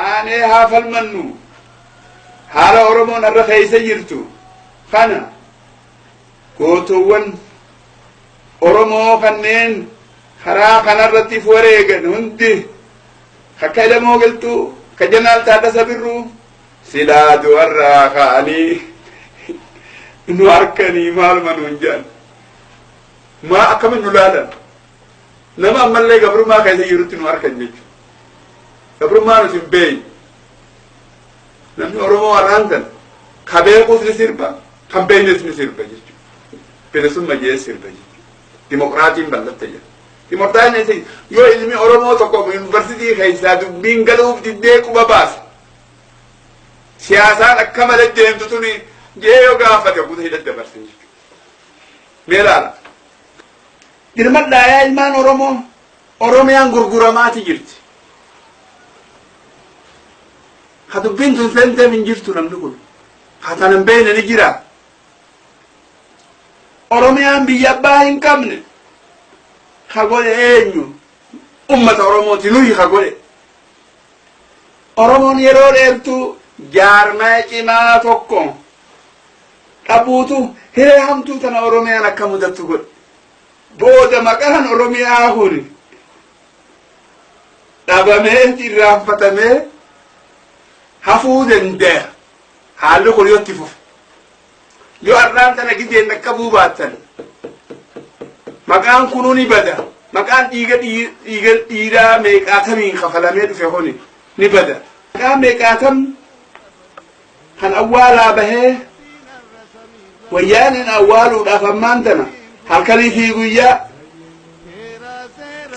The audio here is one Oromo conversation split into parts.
Kaanee haa falmannu. Haala Oromoon har'a keessa jirtu kana gootowwan Oromoo kanneen karaa kanarratti if wareegan hundi akka Elemoo Qilxuu, akka Jeneraal Taaddasa Birruu silaa du'arraa ka'anii nu harkanii maaluma nuun jedhan. Maa akkamiin nu laalan? Nama ammallee gabrummaa keessa jirutti nu harkan jechuudha. Gabrummaa nuti hin beeyne. Namni Oromoo har'aan tan ka beekuus ni sirba, kan beeynes ni sirba jechuudha. Bilisumma jee sirba jechuudha. Dimokiraatiin bal'atte jedha. Dimokiraatiin yoo ilmi Oromoo tokko yuunivarsiitii keessaa dubbiin galuuf diddee quba baase. Siyaasaan akka malee deemtu tuni jee yoo gaafate guuta hidha dabarse jechuudha. Mee ilaala. Dirmadhaa yaa ilmaan Oromoo. Oromiyaan gurguramaati jirti. Ka dubbiin tun seenteef hin jirtu namni kun. Ka tana hin beekne ni jira. Oromiyaan biyya abbaa hin qabne. Ka godhe eenyu? Ummata Oromooti nuyi ka godhe. Oromoon yeroo dheertuu jaarmaya cimaa tokko dhabuutu hiree hamtuu tana Oromiyaan akka mudattu godhe. Booda maqaan Oromiyaa kun dhabamee irraanfatamee hafuu danda'a. Haalli kun yoo itti fufe. Yoo har'aan tana gizeen dhaqqabuu baattan maqaan kunuu ni bada. Maqaan dhiiga dhiiga dhiiraa meeqaatamiin kafalamee dhufe kuni ni bada. Maqaan meeqaatam kan awwaalaa bahee wayyaaneen awwaaluudhaaf ammaan tana halkanii fi guyyaa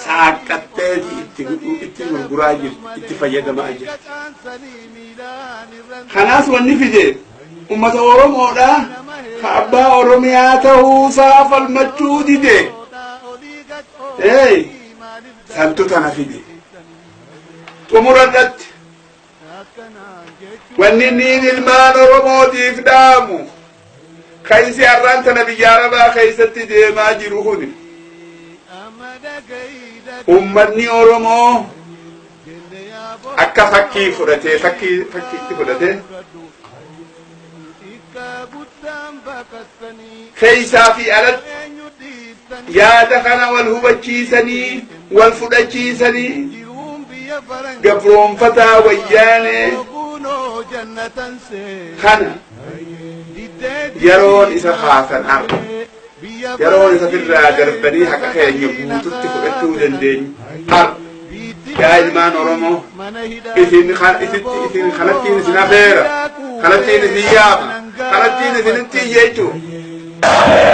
saaqqatteeti itti itti gurguraa jirti itti fayyadamaa jirti. Kanaas wanni fide ummata Oromoodha ka abbaa Oromiyaa ta'uusaa falmachuu dide. Hey, santu tana fide. Xumura irratti Wanni inni ilmaan Oromootiif dhaamu ka'insi har'aan tana biyya Arabaa keessatti deemaa jiru kuni ummanni Oromoo akka fakkii fudhatee fakkii fakkiitti fudhatee keessaa fi alatti yaada kana wal hubachiisanii wal fudhachiisanii gabroonfataa wayyaanee kana yeroon isa kaasan arga yeroon isa firraa darbanii haqa keenya guututti fudhachuu dandeenyu arga. Yaa ilmaan Oromoo, isin isitti isin kanattiin isin afeera, kanattiin isin yaama, kanattiin isinitti iyya jechuudha.